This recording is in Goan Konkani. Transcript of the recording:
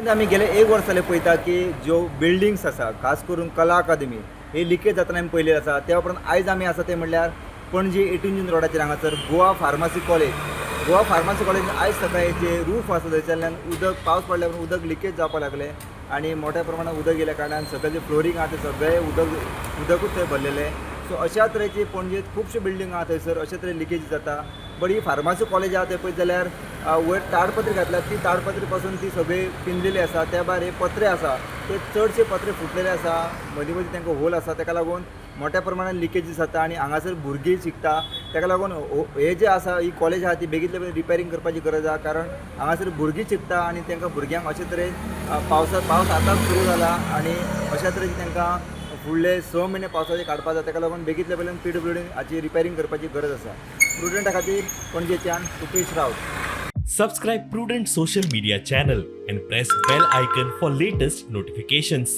आमी गेले एक वर्स जालें पळयता की ज्यो बिल्डिंग्स आसा, खास करून कला अकादमी ही लिकेज जातना आमी पळयलेली आसा. त्या उपरांत आयज आमी आसा ते म्हणल्यार पणजी 18 जून रोडाचेर हांगासर Goa pharmacy college. Goa pharmacy college आयज सकाळी जे रूफ आसा थंयसरल्यान उदक, पावस पडल्या उपरांत उदक लिकेज जावपाक लागलें आनी मोठ्या प्रमाणात उदक गेल्या कारणान सगळें जे फ्लोरींग आहा तें सगळें उदक उदकूच थंय भरलेलें. सो अशा तरेची पणजेत खुबश्यो बिल्डींग आहा, थंयसर अशे तरेन लिकेज जाता. बट he pharmacy college आहा, थंय पळयत जाल्यार वयर ताडपत्री घातल्या, ती ताडपत्री पासून ती सगळी पिंजलेली आसा. त्या भायर हे पत्रे आसा, ते चडशे पत्रे फुटलेले आसा, मदीं मदीं तांकां होल आसा. ताका लागून मोठ्या प्रमाणान लिकेजीस जाता आनी हांगासर भुरगीं शिकता. ताका लागून हे जे आसा, ही कॉलेज आहा, ती बेगीतल्या बेगीन रिपेरींग करपाची गरज आहा, कारण हांगासर भुरगीं शिकता आनी तांकां भुरग्यांक अशे तरेन पावसा पावस आतांच सुरू जाला आनी अशा तरेन तांकां फुडले 6 म्हयने पावसाचे काडपा जाय. ताका लागून बेगीतल्या बेगीन पीडब्ल्यूडीन हाची रिपेरींग करपाची गरज आसा. प्रुडंटा खातीर पणजेच्यान रुपेश रावत. Subscribe Prudent social media channel and press bell icon for latest notifications.